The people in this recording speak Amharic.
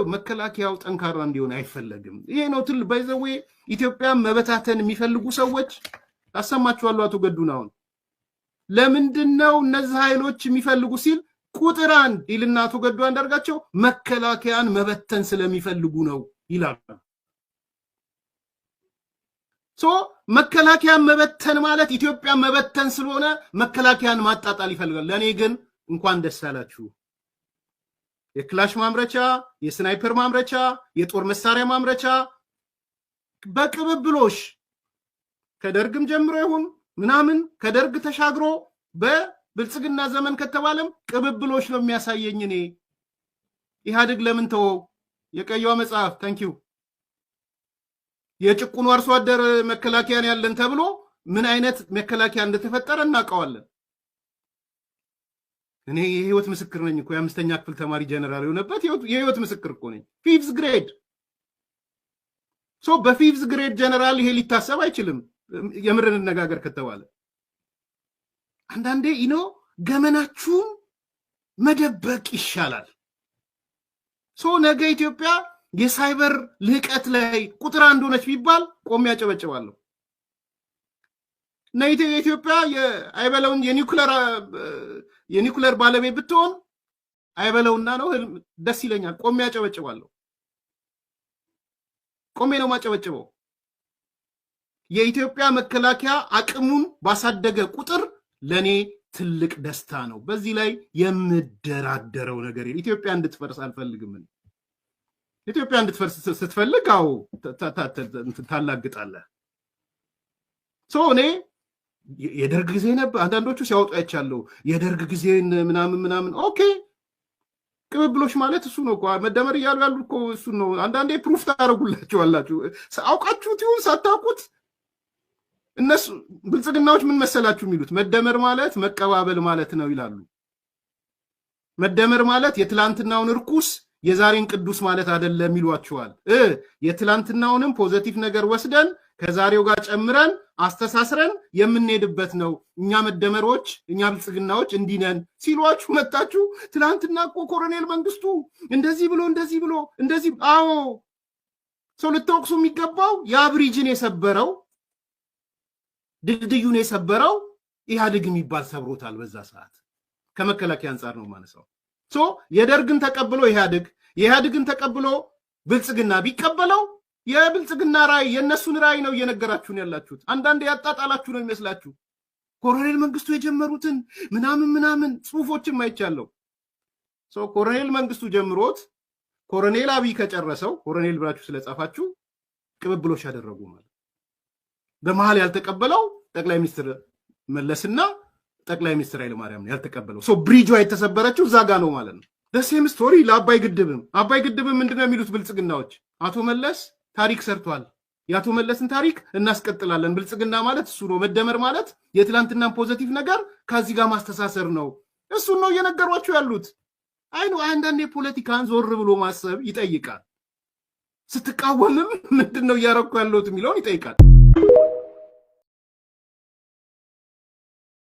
መከላከያው ጠንካራ እንዲሆን አይፈለግም። ይሄ ነው ትል by the way ኢትዮጵያን መበታተን የሚፈልጉ ሰዎች አሰማችኋለሁ። አቶ ገዱን አሁን ለምንድን ነው እነዚህ ኃይሎች የሚፈልጉ ሲል ቁጥር አንድ ይልና አቶ ገዱ አንዳርጋቸው መከላከያን መበተን ስለሚፈልጉ ነው ይላሉ። So መከላከያን መበተን ማለት ኢትዮጵያን መበተን ስለሆነ መከላከያን ማጣጣል ይፈልጋል። ለእኔ ግን እንኳን ደስ አላችሁ። የክላሽ ማምረቻ፣ የ sniper ማምረቻ፣ የጦር መሳሪያ ማምረቻ በቅብብሎሽ ከደርግም ጀምሮ ይሁን ምናምን ከደርግ ተሻግሮ በብልጽግና ዘመን ከተባለም ቅብብሎሽ ነው የሚያሳየኝ። እኔ ኢህአዴግ ለምን ተወው? የቀይዋ መጽሐፍ፣ thank you። የጭቁኑ አርሶ አደር መከላከያን ያለን ተብሎ ምን አይነት መከላከያ እንደተፈጠረ እናውቀዋለን። እኔ የህይወት ምስክር ነኝ እኮ፣ የአምስተኛ ክፍል ተማሪ ጀነራል የሆነበት የህይወት ምስክር እኮ ነኝ። Fifth grade፣ so በ fifth grade ጀነራል ይሄ ሊታሰብ አይችልም። የምር እንነጋገር ከተባለ አንዳንዴ ገመናችሁን መደበቅ ይሻላል። So ነገ ኢትዮጵያ የሳይበር ልህቀት ላይ ቁጥር አንድ ሆነች ቢባል ቆሜ ያጨበጭባለሁ። እና ኢትዮጵያ አይበለውን የኒውክለር ባለቤት ብትሆን አይበለውና ነው፣ ደስ ይለኛል። ቆሜ ያጨበጭባለሁ። ቆሜ ነው ማጨበጭበው። የኢትዮጵያ መከላከያ አቅሙን ባሳደገ ቁጥር ለእኔ ትልቅ ደስታ ነው። በዚህ ላይ የምደራደረው ነገር ኢትዮጵያ እንድትፈርስ አልፈልግም። ኢትዮጵያ እንድትፈርስ ስትፈልግ አዎ ታላግጣለህ። So እኔ የደርግ ጊዜ ነበር፣ አንዳንዶቹ ሲያወጡ አይቻለሁ። የደርግ ጊዜን ምናምን ምናምን፣ okay፣ ቅብብሎሽ ማለት እሱ ነው እኮ፣ መደመር እያሉ ያሉ እኮ እሱ ነው። አንዳንዴ proof ታደርጉላችኋላችሁ፣ አውቃችሁት ይሁን ሳታውቁት። እነሱ ብልጽግናዎች ምን መሰላችሁ የሚሉት? መደመር ማለት መቀባበል ማለት ነው ይላሉ። መደመር ማለት የትላንትናውን እርኩስ የዛሬን ቅዱስ ማለት አይደለም ይሏችኋል። የትላንትናውንም positive ነገር ወስደን ከዛሬው ጋር ጨምረን አስተሳስረን የምንሄድበት ነው። እኛ መደመሮች፣ እኛ ብልጽግናዎች እንዲህ ነን ሲሏችሁ መጣችሁ። ትላንትና እኮ ኮሎኔል መንግስቱ እንደዚህ ብሎ፣ እንደዚህ ብሎ፣ እንደዚህ። አዎ፣ ሰው ልትወቅሱ የሚገባው ያ bridge ን የሰበረው፣ ድልድዩን የሰበረው ኢህአዴግ የሚባል ሰብሮታል። በዛ ሰዓት ከመከላከያ አንጻር ነው ማነሳው። So የደርግን ተቀብሎ ኢህአዴግ፣ የኢህአዴግን ተቀብሎ ብልጽግና ቢቀበለው የብልጽግና ራዕይ የእነሱን ራዕይ ነው እየነገራችሁን ያላችሁት። አንዳንድ ያጣጣላችሁ ነው የሚመስላችሁ። ኮሎኔል መንግስቱ የጀመሩትን ምናምን ምናምን ጽሁፎችም አይቻለሁ። ኮሎኔል መንግስቱ ጀምሮት ኮሎኔል አብይ ከጨረሰው ኮሎኔል ብላችሁ ስለጻፋችሁ ቅብብሎሽ ያደረጉ ማለት በመሀል ያልተቀበለው ጠቅላይ ሚኒስትር መለስና ጠቅላይ ሚኒስትር ኃይለማርያም ነው ያልተቀበለው። So bridge ዋ የተሰበረችው እዛ ጋ ነው ማለት ነው። The same story ለአባይ ግድብም። አባይ ግድብም ምንድነው የሚሉት ብልጽግናዎች? አቶ መለስ ታሪክ ሰርቷል። የአቶ መለስን ታሪክ እናስቀጥላለን። ብልጽግና ማለት እሱ ነው። መደመር ማለት የትላንትናን positive ነገር ከዚህ ጋር ማስተሳሰር ነው። እሱን ነው እየነገሯቸው ያሉት። አይ ነው፣ አንዳንድ የፖለቲካን ዞር ብሎ ማሰብ ይጠይቃል። ስትቃወምም ምንድን ነው እያረኩ ያለሁት የሚለውን ይጠይቃል።